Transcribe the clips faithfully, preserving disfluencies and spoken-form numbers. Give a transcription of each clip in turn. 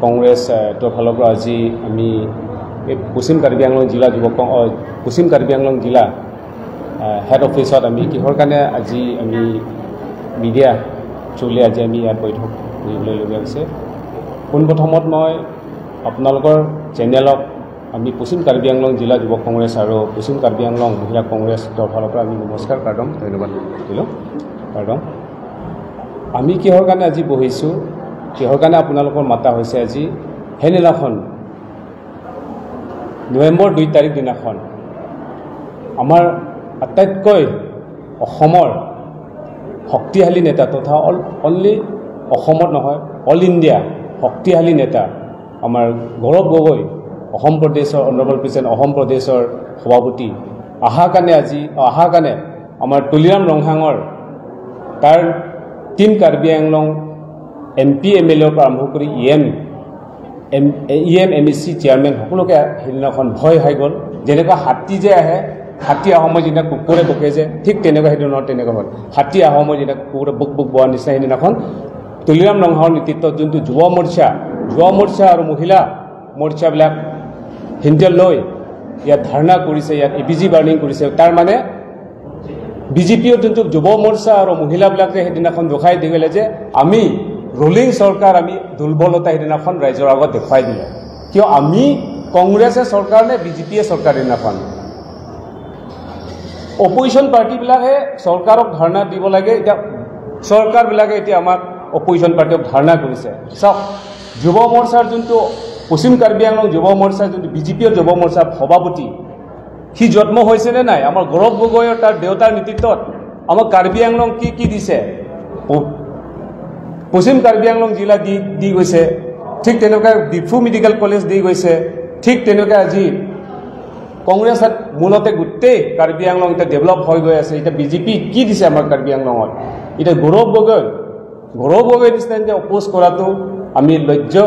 কংগ্ৰেছ, এ, দলৰ ফালৰ পৰা আজি আমি এই পশ্চিম কাৰ্বি আংলং জিলা যুৱ কং-, অ, পশ্চিম কাৰ্বি আংলং জিলা, এ, হেড অফিচত আমি কিহৰ কাৰণে আজি আমি মিডিয়া থ্ৰুলি আজি আমি ইয়াত বৈঠক কৰিবলৈলগীয়া হৈছে। পোনপ্ৰথমত মই আপোনালোকৰ চেনেলক আমি পশ্চিম কাৰ্বি আংলং জিলা যুৱ কংগ্ৰেছ আৰু পশ্চিম কাৰ্বি আংলং মহিলা কংগ্ৰেছৰ ফালৰ পৰা আমি নমস্কাৰ, প্ৰণাম, ধন্যবাদ দিলোঁ। প্ৰণাম। আমি কিহৰ কাৰণে আজি বহিছোঁ, কিহৰ কাৰণে আপোনালোকৰ মাতা হৈছে আজি, সেইদিনাখন নৱেম্বৰ দুই তাৰিখ দিনাখন আমাৰ আটাইতকৈ অসমৰ শক্তিশালী নেতা তথা অল-, অনলি অসমত নহয়, অল ইণ্ডিয়া শক্তিশালী নেতা আমাৰ গৌৰৱ গগৈ, অসম প্ৰদেশৰ, অনাৰেবল প্ৰেচিডেণ্ট অসম প্ৰদেশৰ সভাপতি অহাৰ কাৰণে আজি, অহাৰ কাৰণে আমাৰ তুলিৰাম ৰংহাঙৰ তাৰ team Karbi Anglong M P M L এৰ পৰা আৰম্ভ কৰি E M, M, E M, M E C chairman সকলোকে সেইদিনাখন ভয় খাই গ'ল। যেনেকুৱা হাতী যে আহে, হাতী অহা সময়ত যেনেকুৱা কুকুৰে ভুকে যে, ঠিক তেনেকুৱা সেইদিনা তেনেকুৱা হ'ল। হাতী অহা সময়ত যেনেকুৱা কুকুৰে বুক বুক বোৱাৰ নিচিনা সেইদিনাখন তুলিৰাম ৰংহাঙৰ নেতৃত্বত যোনটো যুৱ মৰ্চা, যুৱ মৰ্চা আৰু মহিলা মৰ্চাবিলাক সিহঁতে লৈ ইয়াত ধৰ্ণা কৰিছে, ইয়াত এ পি জি বাৰ্ণিং কৰিছে, তাৰ মানে বি জে পিৰ যোনটো যুৱ মৰ্চা আৰু মহিলাবিলাকে সেইদিনাখন দেখুৱাই দি গ'লে যে আমি ৰুলিং চৰকাৰ আমি দুৰ্বলতা সেইদিনাখন ৰাইজৰ আগত দেখুৱাই দিলে। কিয় আমি কংগ্ৰেছে চৰকাৰ নে বি জে পিয়ে চৰকাৰ সেইদিনাখন? অপজিশ্যন পাৰ্টিবিলাকে চৰকাৰক ধৰ্ণা দিব লাগে, এতিয়া চৰকাৰবিলাকে এতিয়া আমাক অপজিশ্যন পাৰ্টিক ধৰ্ণা কৰিছে। চাওক, যুৱ মৰ্চাৰ যোনটো পশ্চিম কাৰ্বি আংলং যুৱ মৰ্চাৰ যোনটো বি জে পিৰ যুৱ মৰ্চাৰ সভাপতি, সি জন্ম হৈছে নে নাই? আমাৰ গৌৰৱ গগৈৰ তাৰ দেউতাৰ নেতৃত্বত আমাৰ কাৰ্বি আংলং কি কি দিছে? প-, পশ্চিম কাৰ্বি আংলং জিলা দি, দি গৈছে, ঠিক তেনেকুৱা ডিফু মেডিকেল কলেজ দি গৈছে, ঠিক তেনেকুৱা আজি কংগ্ৰেছত মূলতে গোটেই কাৰ্বি আংলং এতিয়া ডেভেলপ হৈ গৈ আছে। এতিয়া বি জে পি কি দিছে আমাৰ কাৰ্বি আংলঙত? এতিয়া গৌৰৱ গগৈ, গৌৰৱ গগৈ নিচিনা এনেকে অপ'জ কৰাটো আমি লজ্জ।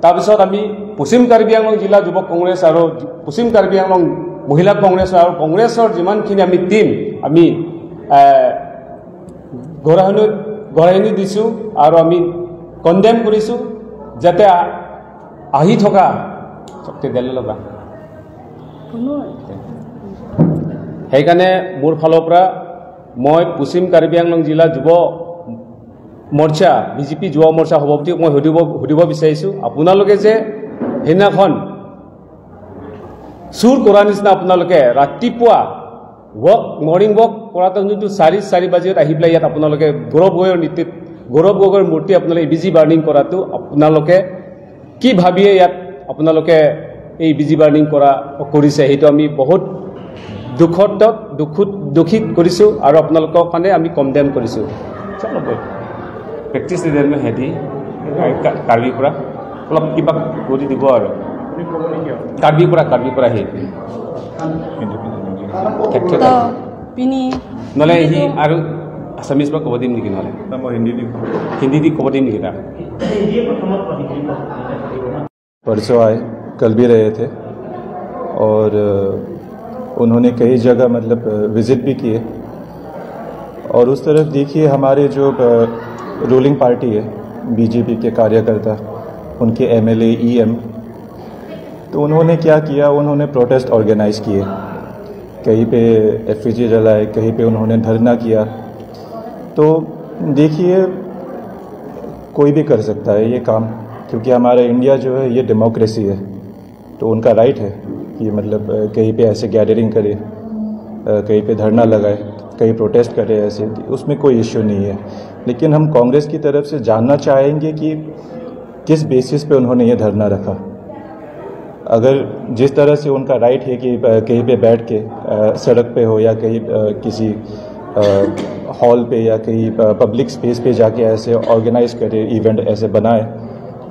তাৰপিছত আমি পশ্চিম কাৰ্বি আংলং জিলা যুৱ কংগ্ৰেছ আৰু পশ্চিম কাৰ্বি আংলং মহিলা কংগ্ৰেছ আৰু কংগ্ৰেছৰ যিমানখিনি আমি টিম, আমি, এ, গৰাহনি, গৰাহনি দিছোঁ আৰু আমি কণ্ডেম কৰিছোঁ যাতে আ-, আহি থকা শক্তি দেলে লগা। সেইকাৰণে মোৰ ফালৰ পৰা মই পশ্চিম কাৰ্বি আংলং জিলা যুৱ মৰ্চা, বি জে পি যুৱ মৰ্চা সভাপতিক মই সুধিব, সুধিব বিচাৰিছোঁ, আপোনালোকে যে সেইদিনাখন চুৰ কৰা নিচিনা আপোনালোকে ৰাতিপুৱা ৱাক, মৰ্ণিং ৱাক কৰাটো যোনটো চাৰি, চাৰি বাজিত আহি পেলাই ইয়াত আপোনালোকে গৌৰৱ গগৈৰ নেতৃত্ব, গৌৰৱ গগৈৰ মূৰ্তি আপোনালোকে এ পি জি বাৰ্ণিং কৰাটো আপোনালোকে কি ভাবিয়ে ইয়াত আপোনালোকে এই এ পি জি বাৰ্ণিং কৰা, কৰিছে, সেইটো আমি বহুত দুখত, দুখত, দুখিত কৰিছোঁ আৰু আপোনালোকৰ কাৰণে আমি কণ্ডেম কৰিছোঁ। চলো ব'ল। প্ৰেক্টিছ দিলে মই হেৰি, কা-, কাৰ্বিৰ পৰা অলপ কিবা কৰি দিব আৰু। কাৰ্বিৰ পৰা, কাৰ্বিৰ পৰা আহি। Thank you. তো, পিনি নহ'লে সি আৰু আছামিজ পৰা ক'ব দিম নেকি নহ'লে? না, মই হিন্দী দি ক'ম। হিন্দী দি ক'ব দিম নেকি তাক? परसों आए, कल भी रहे थे और, अ, उन्होंने कई जगह, मतलब, अ, विजिट भी किए। और उस तरफ देखिए, हमारे जो, अ, रूलिंग पार्टी है, बी जे पी के कार्यकर्ता, उनके M L A, E M, तो उन्होंने क्या किया, उन्होंने प्रोटेस्ट ऑर्गेनाइज किए, कहीं पे एफ ई जी जलाए, कहीं पे उन्होंने धरना किया। तो देखिए, कोई भी कर सकता है ये काम, क्योंकि हमारा इंडिया जो है, ये डेमोक्रेसी है, तो उनका राइट है कि, मतलब, अ, कहीं पे ऐसे गैदरिंग करे, अ, कहीं पे धरना लगाए, कहीं प्रोटेस्ट करे, ऐसे, उसमें कोई इश्यू नहीं है। लेकिन हम कांग्रेस की तरफ से जानना चाहेंगे कि किस बेसिस पे उन्होंने ये धरना रखा। अगर जिस तरह से उनका राइट है कि, अ, कहीं पे बैठ के, अ, सड़क पे हो या कहीं, अ, किसी, अ, हॉल पे या कहीं, अ, पब्लिक स्पेस पे जाके ऐसे ऑर्गेनाइज करे, इवेंट ऐसे बनाए,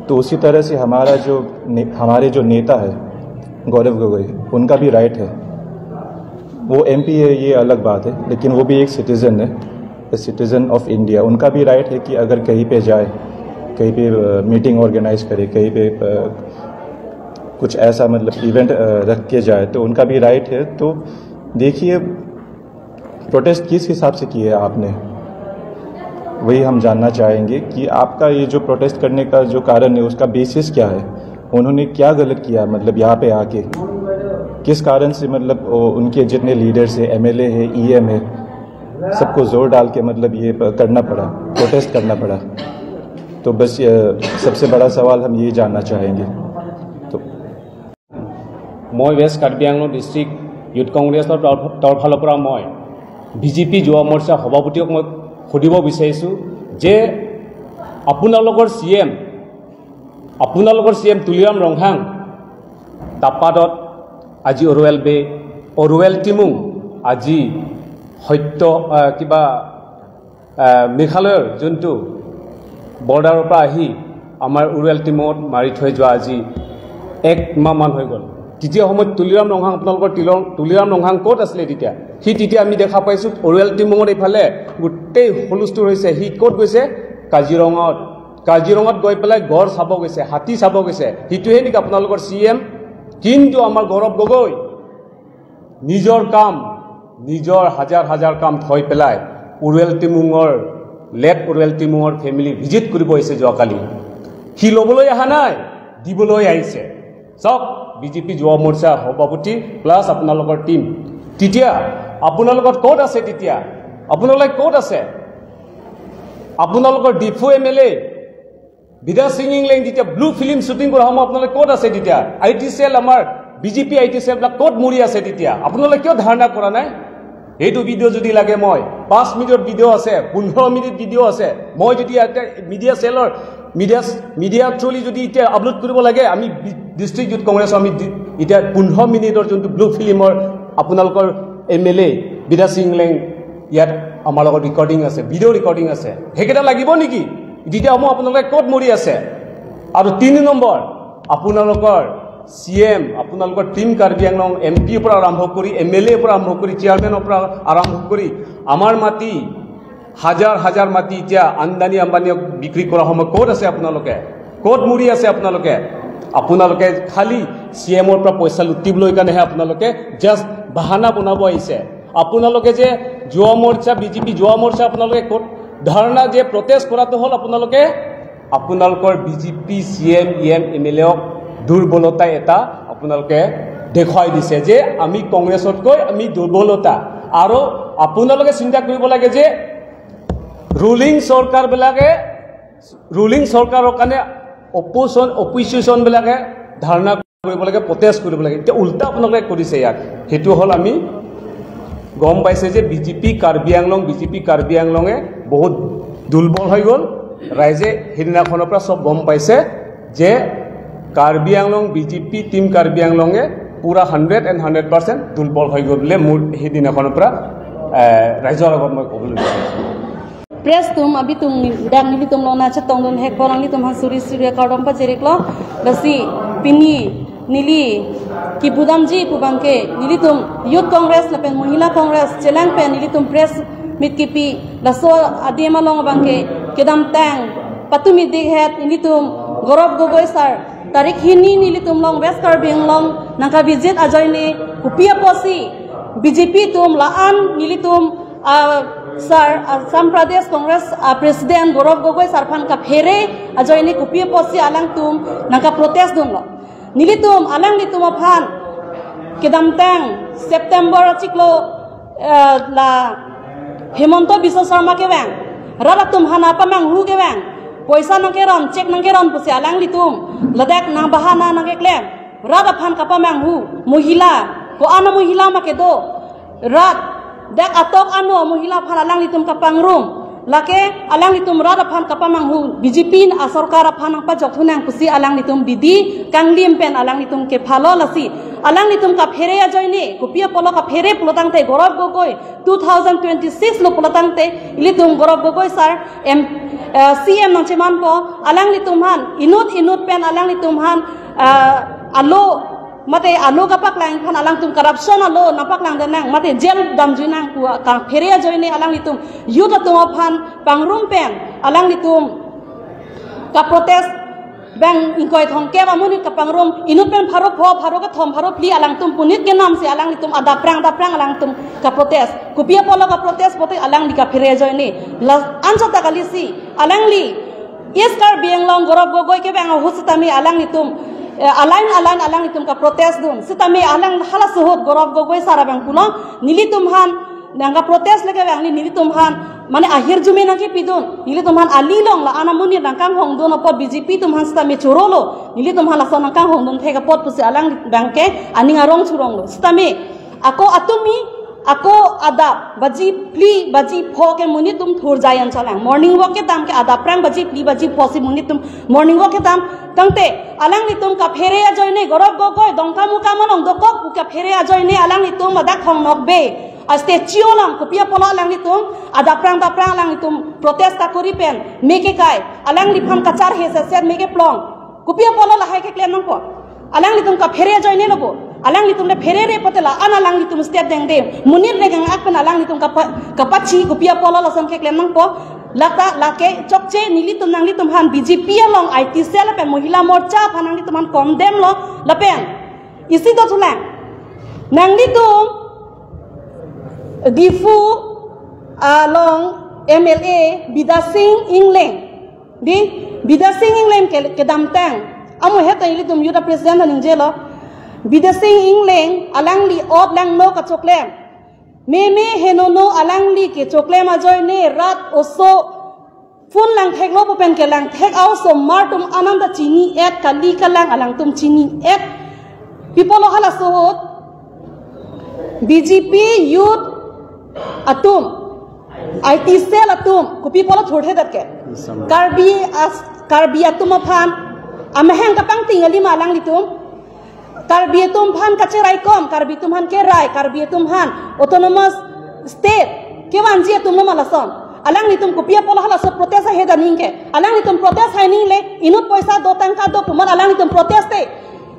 तो उसी तरह से हमारा जो ने-, हमारे जो नेता है गौरव गोगोई, उनका भी राइट है। वो एम पी है, ये अलग बात है, लेकिन वो भी एक सिटीजन है, a citizen of India। उनका भी राइट है कि अगर कहीं पे जाए, कहीं पे, अ, मीटिंग ऑर्गेनाइज करे, कहीं पे, अ, कुछ ऐसा, मतलब, इवेंट, अ, रख के जाए, तो उनका भी राइट है। तो देखिए, प्रोटेस्ट किस हिसाब से किए आपने? वही हम जानना चाहेंगे कि आपका ये जो प्रोटेस्ट करने का जो कारण है, उसका बेसिस क्या है? उन्होंने क्या गलत किया, मतलब, यहाँ पे आके किस कारण से, मतलब, वो, उनके जितने लीडर्स हैं, एमएलए है, ईएम है, सबको जोर डाल के, मतलब, ये प-, करना पड़ा, प्रोटेस्ट करना पड़ा? तो बस ये सबसे बड़ा सवाल हम ये जानना चाहेंगे। तो মই ৱেষ্ট কাৰ্বি আংলং ডিষ্ট্ৰিক্ট ইউথ কংগ্ৰেছৰ তৰফ- তৰফালৰ পৰা মই বিজেপি যুৱ মৰ্চা সভাপতিক মই সুধিব বিচাৰিছোঁ যে আপোনালোকৰ চি এম, আপোনালোকৰ চি এম তুলিৰাম ৰংহাং তাপাদত আজি অৰুৱেল বে, অৰুৱেল টিমুং আজি সত্য, আহ, কিবা, আহ, মেঘালয়ৰ যোনটো বৰ্ডাৰৰ পৰা আহি আমাৰ অৰুৱেল টিমুঙত মাৰি থৈ যোৱা আজি এক মাহমান হৈ গ'ল। তেতিয়া সময়ত তুলিৰাম ৰংহাং, আপোনালোকৰ তিলৰ-, তুলিৰাম ৰংহাং ক'ত আছিলে তেতিয়া? সি তেতিয়া আমি দেখা পাইছোঁ অৰুৱেল টিমুঙত এইফালে গোটেই হুলস্থুল হৈছে। সি ক'ত গৈছে? কাজিৰঙাত। কাজিৰঙাত গৈ পেলাই গড় চাব গৈছে, হাতী চাব গৈছে। সেইটোহে নেকি আপোনালোকৰ চি এম? কিন্তু আমাৰ গৌৰৱ গগৈ নিজৰ কাম, নিজৰ হাজাৰ হাজাৰ কাম থৈ পেলাই অৰুৱেল টিমুঙৰ, লেট অৰুৱেল টিমুঙৰ ফেমিলি ভিজিট কৰিব আহিছে যোৱাকালি। সি ল'বলৈ অহা নাই, দিবলৈ আহিছে। চাওক, বিজেপি যুৱ মৰ্চা সভাপতি প্লাছ আপোনালোকৰ টিম, তেতিয়া আপোনালোকৰ ক'ত আছে? তেতিয়া আপোনালোকে ক'ত আছে? আপোনালোকৰ ডিফু এম এল এ বিদ্যা সিং ইংলেং যেতিয়া ব্লু ফিল্ম শ্বুটিং কৰা সময়ত আপোনালোকে ক'ত আছে তেতিয়া? আই টি চেল, আমাৰ বিজেপি আই টি চেলবিলাক ক'ত মৰি আছে তেতিয়া? আপোনালোকে কিয় ধাৰণা কৰা নাই? এইটো ভিডিঅ' যদি লাগে, মই পাঁচ মিনিটৰ ভিডিঅ' আছে, পোন্ধৰ মিনিট ভিডিঅ' আছে। মই যদি ইয়াতে মিডিয়া চেলৰ, মিডিয়া, মিডিয়া থ্ৰুলি যদি এতিয়া আপলোড কৰিব লাগে, আমি বি-, ডিষ্ট্ৰিক্ট ইউথ কংগ্ৰেছৰ আমি দি-, এতিয়া পোন্ধৰ মিনিটৰ যোনটো ব্লু ফিল্মৰ আপোনালোকৰ এম এল এ বিদ্যা সিং ইংলেং ইয়াত আমাৰ লগত ৰেকৰ্ডিং আছে, ভিডিঅ' ৰেকৰ্ডিং আছে। সেইকেইটা লাগিব নেকি? তেতিয়া সময় আপোনালোকে ক'ত মৰি আছে? আৰু তিনি নম্বৰ, আপোনালোকৰ চি এম, আপোনালোকৰ টিম কাৰ্বি আংলং এম পিৰ পৰা আৰম্ভ কৰি, এম এল এৰ পৰা আৰম্ভ কৰি, চেয়াৰমেনৰ পৰা আৰম্ভ কৰি আমাৰ মাটি, হাজাৰ হাজাৰ মাটি এতিয়া আম্বানী আম্বানীয়ে বিক্ৰী কৰা সময় ক'ত আছে আপোনালোকে? ক'ত মৰি আছে আপোনালোকে? আপোনালোকে খালি চি এমৰ পৰা পইচা লুটিবলৈ কাৰণেহে আপোনালোকে জাষ্ট বাহানা বনাব আহিছে। আপোনালোকে যে যুৱ মৰ্চা, বিজেপি যুৱ মৰ্চা আপোনালোকে ক'ত ধৰ্ণা যে প্ৰটেষ্ট কৰাটো হ'ল আপোনালোকে আপোনালোকৰ BJP C M, E M, এম এল এক দুৰ্বলতা এটা আপোনালোকে দেখুৱাই দিছে যে আমি কংগ্ৰেছতকৈ আমি দুৰ্বলতা। আৰু আপোনালোকে চিন্তা কৰিব লাগে যে ৰুলিং চৰকাৰবিলাকে, ৰুলিং চৰকাৰৰ কাৰণে অপ'জিশ্যন, অপ'জিশ্যনবিলাকে ধৰ্ণা কৰিব লাগে, প্ৰটেষ্ট কৰিব লাগে। এতিয়া উল্টা আপোনালোকে কৰিছে ইয়াত। সেইটো হ'ল আমি গম পাইছে যে বিজেপি কাৰ্বি আংলং, বিজেপি কাৰ্বি আংলঙে বহুত দুৰ্বল হৈ গ'ল। ৰাইজে সেইদিনাখনৰ পৰা চব গম পাইছে যে কাৰ্বি আংলং বিজেপি টিম কাৰ্বি আংলঙে পুৰা হাণ্ড্ৰেড এণ্ড হাণ্ড্ৰেড পাৰ্চেণ্ট দুৰ্বল হৈ গ'ল বুলিয়ে মোৰ সেইদিনাখনৰ পৰা, এ, ৰাইজৰ আগত মই ক'বলৈ বিচাৰিছোঁ। Press atum, abitung dak nelitum along nangchetongdun hek ko, nanglitum aphan suri suri akardom pajir-iklo. Lasi pini neli kepudamji pu abangke, nelitum Youth Congress lapen Mahila Congress chelang pen nelitum press meet kipi, laso adim along abangke kedamtang patumi dikhet nelitum Gaurav Gogoi sir tarik hini nelitum along West Karbi Anglong nangkavisit ajoine kopi apotsi B J P atum la-an nelitum, ah, sir, ah, Assam Pradesh Congress, ah, President Gaurav Gogoi sir aphan kaphere ajoine kopi apotsi alangtum nangkaprotest dunlo. Nelitum alanglitum aphan kedamtang September achiklo, eh, la Himanta Biswa Sarma kevang, rat atum aphan kapamanghu kevang, poisa nangkeron, cheque nangkeron pusi alanglitum ladak nang bahana nangkeklem, rat aphan kapamanghu, Mahila, ko-an a-Mahila ma kedo, rat dak atok ano Mahila aphan alanglitum kapangrum. Lake alanglitum rat aphan kapamanghu, B J P asorkar aphan nangpajok thunang pusi alanglitum bidi kanglim pen alanglitum kephalo. Lasi alanglitum kaphere ajoine, kopi apotlo kaphere pulotangte Gaurav Gogoi two thousand twenty-six lo pulotangte ilitum Gaurav Gogoi sir M, eh, C M nangchemanpo, alanglitum aphan inut inut pen alanglitum aphan, eh, alo mate alo kapaklang aphan alangtum corruption alo nangpaklangdun nang, mate jail damjui nang pu kaphere ajoine alanglitum youth atum aphan pangrum pen alanglitum kaprotest Bang ingkoi thomkep amonit kapangrum, inut pen pharo pho, pharo kethom, pharo phli alangtum punit kenam si alanglitum adap prang, adap prang alangtum kaprotest. Kopi apotlo kaprotest pulote alangli kaphere ajoine. La anchot ta kali si, alangli East Karbi Anglong Gaurav Gogoi kevang ahut sitame alanglitum, eh, a-line a-line alanglitum kaprotest dun. Sitame alang halaso ahut Gaurav Gogoi sar abang pulo, nelitum aphan nangkaprotest le kevangli nelitum aphan, mane ahirjume nangkepidun, nelitum aphan ali along la-an amonit nangkanghongdun apot B J P atum aphan sitame chorolo, nelitum aphan lason nangkanghongdun thek apot pusi alang abangke aning arong choronglo. Sitame ako atum hi, ako adap baji phli, baji pho ke monit atum thurjai an cholang. Morning walk kedam ke adap prang baji phli, baji pho si monit atum morning walk kedam. Tangte alanglitum kaphere ajoine, Gaurav Gogoi Dongkamukam along dokok pu kaphere ajoine alanglitum ladak Thong Nokbe a-statue along kopi apotlo alanglitum adap prang, adap prang alanglitum protest kakuri pen me kekai, alangliphan kacharhe setset me keplong. Kopi apotlo lahai keklem nangpo? Alanglitum kaphere ajoine lo bo. Alanglitum le pherere pulote la-an alanglitum state dengdem, monit le gang ak pen alanglitum kapa-, kapachi, kopi apotlo lason keklem nangpo? Lata lake chokche nelitum nanglitum aphan B J P along I T cell pen Mohila Morcha aphan nanglitum aphan condemn lo lapen isi dothulang. Nanglitum Diphu along M L A Bidya Sing Engleng, di, Bidya Sing Engleng ke, kedamtang, amo heta ilitum youth president aning jelo. Bidya Sing Engleng alangli ot langno kachoklem, meme henono alangli kechoklem ajoine rat oso phone langtheklo pu pen kelangthek a-osomar atum an anta chini-et, kali kalang alangtum chini-et. Pi apotlo halaso ahut B J P youth atum, I T cell atum, kopi apotlo thurthedet ke? Karbi as-, Karbi atum aphan amahang kapangting alima alanglitum? Karbi atum aphan kacheraikom, Karbi atum aphan kerai, Karbi atum aphan autonomous state kevangji atum lo ma lason? Alanglitum kopi apotlo halaso protest ahe aning ke? Alanglitum protest hai aning le, inut poisa do, tangka do pu amat alanglitum protest te.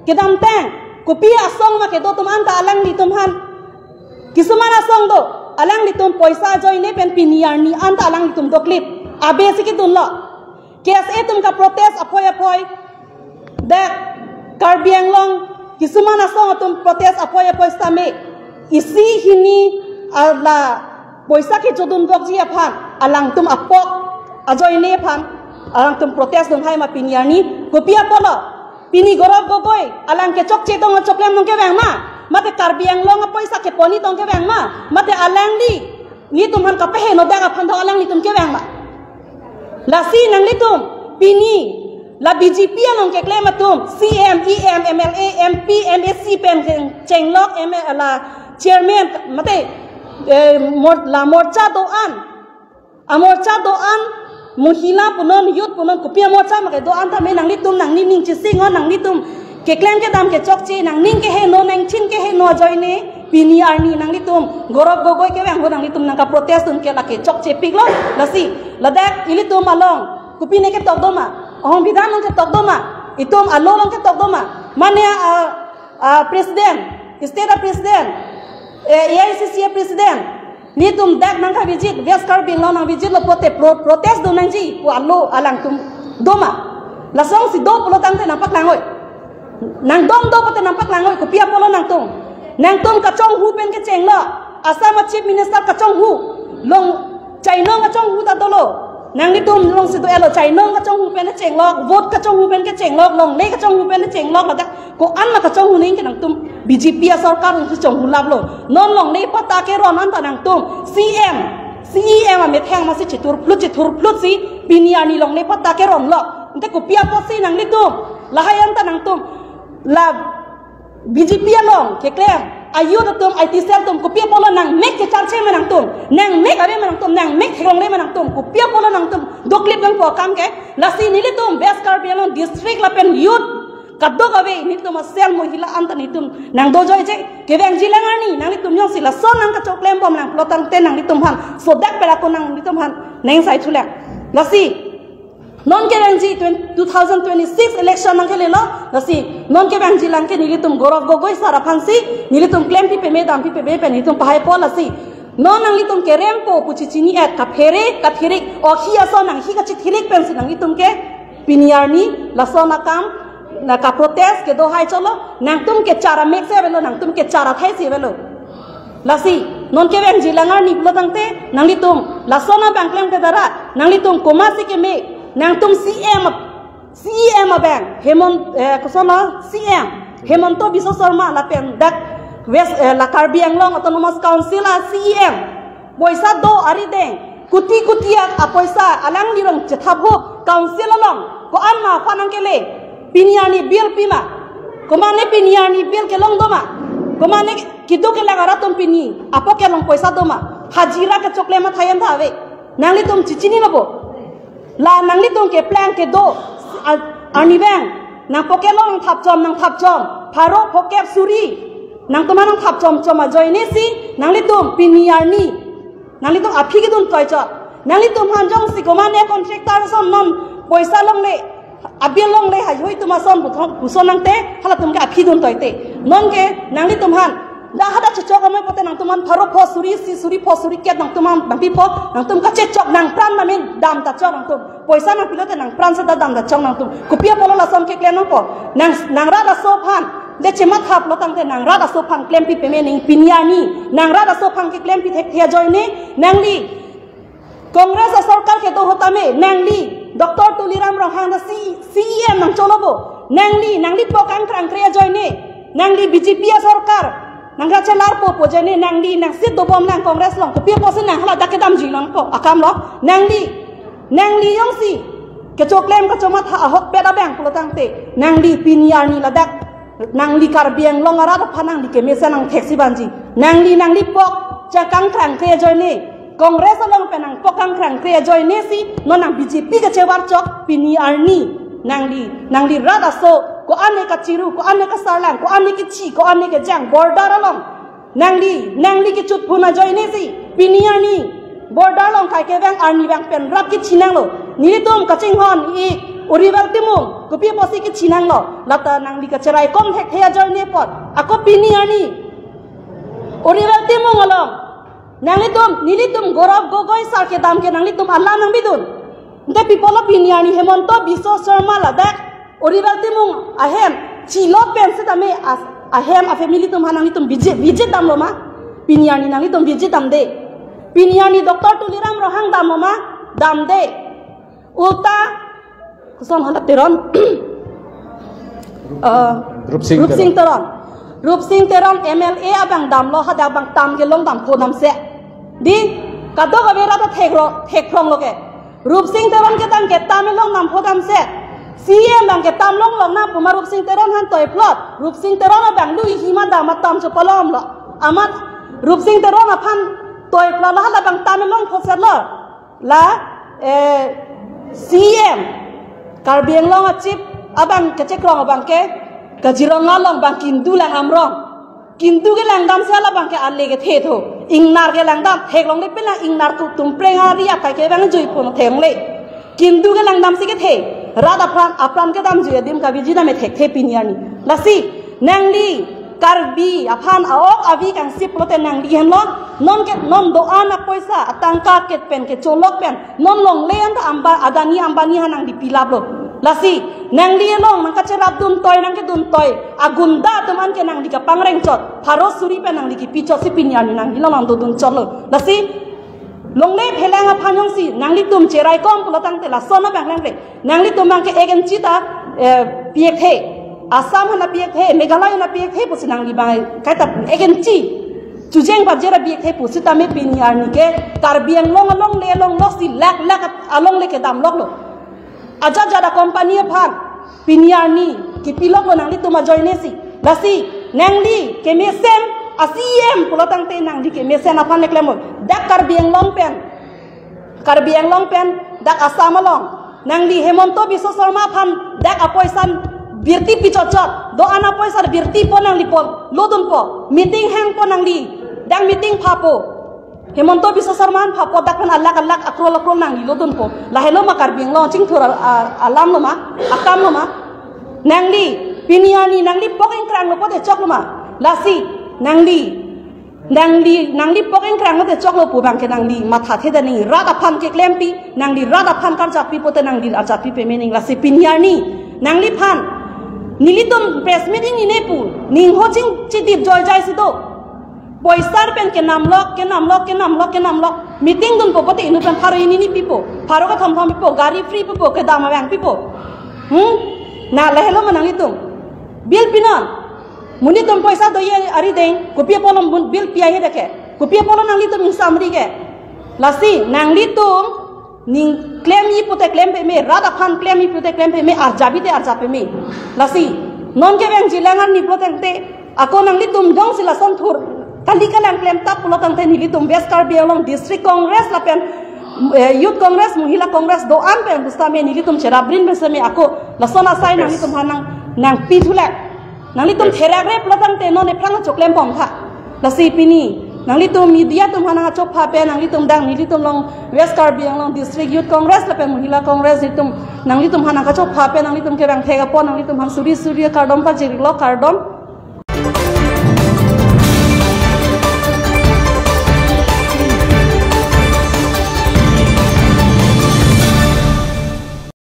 Kedamtang kopi asong ma kedo atum anta alanglitum aphan, kisuman asong do, alanglitum poisa ajoine pen pini arni anta alanglitum doklip, abe si kedunlo. K S A atum kaprotest aphoi aphoi, dak Karbi Anglong kisuman asong atum protest aphoi aphoi sitame isi hini ala poisa kejodun dokji aphan alangtum apok ajoine aphan alangtum protest dunhai ma pini arni? Kopi apotlo? Pini Gaurav Gogoi alang ke chokche dong choklem nong kevang ma? Mate Karbi Anglong apoisa kepon-i tong kevang ma? Mate alangli nelitum aphan kapahenodak aphan do alanglitum kevang ma? Lasi nanglitum pini la B J P along keklem atum, C M, E M, M L A, M P, M A C pen keng-, chenglok, M L A, la chairman, mate, eh, mor-, la morcha do-an, amorcha do-an, mohila punon, youth punon, kopi amorcha ma kedo-an tame nanglitum nangning ning chesing-o, nanglitum keklem kedam kechokche, nangning keheno, nangchin keheno ajoine pini arni nanglitum Gaurav Gogoi kevang ahut nanglitum nangkaprotest dun ke lake chokchepiklo. Lasi ladak ilitum along kopine ketok do ma? Ahongbidhan along ketok do ma? Itum alo along ketok do ma? Mane a, a president, state a president, eh, A I C C a president, nelitum dak nangkavijit, West Karbi Anglong nangvijitlo pulote pro-, protest dun nangji pu alo alangtum do ma? Lasonsi do pulo tangte nangpaklang-oi. Nangdom do pulote nangpaklang-oi, kopi apotlo nangtum? Nangtum kachonghu pen kechenglok, Assam a Chief Minister kachonghu, long chainong kachonghu ta dolo. Nanglitum longsi do-etlo, chainong kachonghu pen kechenglok, vote kachonghu pen kechenglok, longle kachonghu pen kechenglok, ladak ko-an ma kachonghu aning ke nangtum B J P asorkar alongsi chonghulaplo. Non longle patta keron anta nangtum C M, C E M amethang masi chithurphlut chithurphlut si pini arni longle patta keronlo. Ante kopi apotsi nanglitum lahai anta nangtum la B J P along keklem a-youth atum, I T cell atum, kopi apotlo nangmek kecharche ma nangtum? Nangmek ave ma nangtum? Nangmek theklongle ma nangtum? Kopi apotlo nangtum doklip nangpo akam ke? Lasi nelitum West Karbi Anglong district lapen youth kadokave, nelitum a-cell mohila anta nelitum nangdojoije. Kevangji lang arni nanglitum jongsi lason nangkachoklembom lang pulo tangte nanglitum aphan sodak pelako nanglitum aphan nengsai thulang. Lasi non kevangji twen-, two thousand twenty-six election nangkelelo. Lasi non kevangji lang ke nelitum Gaurav Gogoi sar aphansi nelitum klempi peme dampi peme pen nelitum pahaipo. Lasi non nanglitum kerengpo pu chichini-et, kaphere kathirik, okhi ason nanghi kachithirik pensi nanglitum ke Pini arni lason akam, na kaprotest kedo hai cholo, nangtum kechar amek si avelo, nangtum kechar athai si avelo. Lasi non kevangji lang arni pulo tangte nanglitum lason abang klemkledet ra, nanglitum komatsi keme, nangtum C M, C M abang, Hemant, eh, koson lo, C M Himanta Biswa Sarma lapen dak West, eh, la Karbi Anglong Autonomous Council a C M, poisa do arideng, kuti kuti a, apoisa alanglirong chethap ho council along, ko-an ma aphan nangkele? Pini arni bill pi ma? Komane pini arni bill kelong do ma? Komane kedo kelang arat atum pini apocket along poisa do ma? Hajira kechoklem athai an tha ave. Nanglitum chichinilo bo. La nanglitum keplang kedo, a-, arnivang nang pocket along nangthapchom, nangthapchom pharo, phokep, suri, nangtum aphan nangthapchomchom ajoine si nanglitum pini arni nanglitum aphi kedun toi chot. Nanglitum aphan jongsi komane contractor ason non poisa longle, abill longle, haihui atum ason puthong puson nangte, halatum ke aphi dun toi te. Non ke nanglitum aphan dak hadak chechok ame pote nangtum aphan pharo pho, suri isi, suri pho, suri kep nangtum aphan nangpi pho, nangtum kachechok, nangpran namin dam ta chok nangtum. Poisa nangpilote nangpran seta dam ta chok nangtum. Kopi apotlo lason keklem nangpo? Nang, nang rat aso aphan de chemathap lo tangte nang rat aso aphan klempi peme ning pini arni. Nang rat aso aphan keklempi thekthe ajoine nangli Congress asorkar kedo ahut tame nangli Doctor Tuliram Ronghang ta C-, C E M nangcholo bo. Nangli, nangli pok angkrangkre ajoine, nangli B J P asorkar nangkachelarpo pu ajoine nangli nangsit dobom nang Congress along. Kopi apotsi nang hala dak kedamji nangpo akam lo? Nangli, nangli jongsi kechoklem kachomatha ahokpet abang pulo tangte, nangli pini arni ladak nangli Karbi Anglong arat aphan nangli kemesen nangtheksi vanji. Nangli, nangli pok chekangkrangkre ajoine, Congress along pen nang pok kangkrangkre ajoine si non nang B J P kachevar chok pini arni. Nangli, nangli rat aso, ko-an ne kachiru, ko-an ne kasarlang, ko-an ne kechi, ko-an ne kejang, border along nangli, nangli kechutphun ajoine si pini arni border along kai kevang arnivang pen rap kechinanglo. Nelitum kachinghon-ik Urivel Timung, kopi apotsi kechinanglo? Lata nangli kacheraikom thekthe ajoine apot. Ako pini arni Urivel Timung along nanglitum, nelitum Gaurav Gogoi sir kedam ke nanglitum alam nangbidun. Ante pi apotlo pini arni Himanta Biswa Sarma ladak Urivel Timung ahem chilot pen sitame as-, ahem afamily atum aphan nanglitum visit, visit damlo ma? Pini arni nanglitum visit damde. Pini arni Doctor Tuliram Ronghang damlo ma? Damde. Ulta koson hala Teron? Eh, Rupsing Rupsing Teron. Rupsing Teron M L A abang damlo, hadak abang tam kelong dam pho damse. Di, kadokave rat ta thekro, thekphronglo ke. Rupsing Teron kedam ke tam kelong dam pho damse. C M abang ke tam longlong nang pu ma Rupsing Teron aphan toiplot? Rupsing Teron abang lui hima dam atam chopalomlo. Amat Rupsing Teron aphan toiplot lo, hala abang tam kelong pho setlo. La, eh, C M, Karbi Anglong a-chief abang kachekrong abang ke Kaziranga along abang kindu lang amrong. Kindu kelang damsi hala abang ke ale kethe tho. Ingnar kelang dam, theklongle pen la ingnar tu tumpreng ari akai ke abang jui pon theklongle. Kindu kelang damsi kethe. Rat apran, apran kedam jui adim kaviji dam thekthe pini arni. Lasi nangli Karbi aphan a-ok avi kangsip pulote nangli henlo, non ke, non do-an apoisa, atangka ke pen, kecholok pen, non longle anta Amba-, Adani Ambani aphan nangli pilaplo. Lasi nangli along nangkacherap dun toi, nangkedun toi agunda atum an ke nangli kapangreng chot, pharo suri pen nangli kipi chotsi pini arni nangli along nangdodun chotlo. Lasi longle phelang aphan jongsi nanglitum cheraikom pulo tangte lason abang nangre. Nanglitum abang ke ek inchi ta, eh, pi-ekthe. Assam aphan ta pi-ekthe, Meghalaya aphan ta pi-ekthe pusi nangli abang kaita ek inchi chujeng pajera pi-ekthe pusitame pini arni ke Karbi Anglong alongle along losi lakh lakh alongle kedam loklo. Ajat ajat a-company aphan pini arni kipiloklo nanglitum ajoine si. Lasi nangli kemesen a-C M pulo tangte nangli kemesen aphan le klemlo. Dak Karbi Anglong pen, Karbi Anglong pen dak Assam along nangli Himanta Biswa Sarma aphan dak apoisa birti pi chotchot, do-an apoisa birti po nangli po, lodun po, meeting hang po nangli, dak meeting phapo. Himanta Biswa Sarma aphan phapo, dak pen alakh alakh akrol akrol nangli lodun po. Lahelo ma Karbi Anglong chingthur a-, a-, alam lo ma, akam lo ma? Nangli pini arni nangli pok ingkranglo pote choklo ma? Lasi nangli Nangli, nangli pok ingkrang lote choklo pu abang ke nangli matha theda ning rat aphan keklempi, nangli rat aphan karjappi pote nangli arjappi peme ning lasi pini arni. Nangliphan, nelitum press meeting ine pu, ning ho chingchidip joijai si do. Poisa pen kenamlok, kenamlok, kenamlok, kenamlok. Meeting dunpo pote inut pen pharo hini ni pipo. Pharo kethom thom pipo, gari free pipo, kedam abang pipo. Hmm? Na lahelo ma nanglitum. Bill pinon. Monit atum poisa doji arideng, kopi apotlo mun bill pi ahe deke. Kopi apotlo nanglitum ingsamri ke. Lasi, nanglitum, ning klemji pute klem peme, rat aphan klemji pute klem peme, arjapji te arjap peme. Lasi, non kevangji lang arni pulo tangte, ako nanglitum jongsi lason thur, kali kalang klemtap pulo tangte nelitum West Karbi Anglong District Congress lapen, eh, Youth Congress, Mahila Congress do-an pen pusitame nelitum cheraprin pusitame ako, lason asai nanglitum aphan nang, nangpi thulek. Nanglitum therak rep pulo tangte non ephrang choklem pom tha. Lasi pini, nanglitum media atum aphan nangkachopha pen, nanglitum dang, nelitum along West Karbi Anglong District Youth Congress lapen Mahila Congress nelitum, nanglitum aphan nangkachopha pen, nanglitum kevang thek apot, nanglitum aphan suri suri kardom pajirlo, kardom.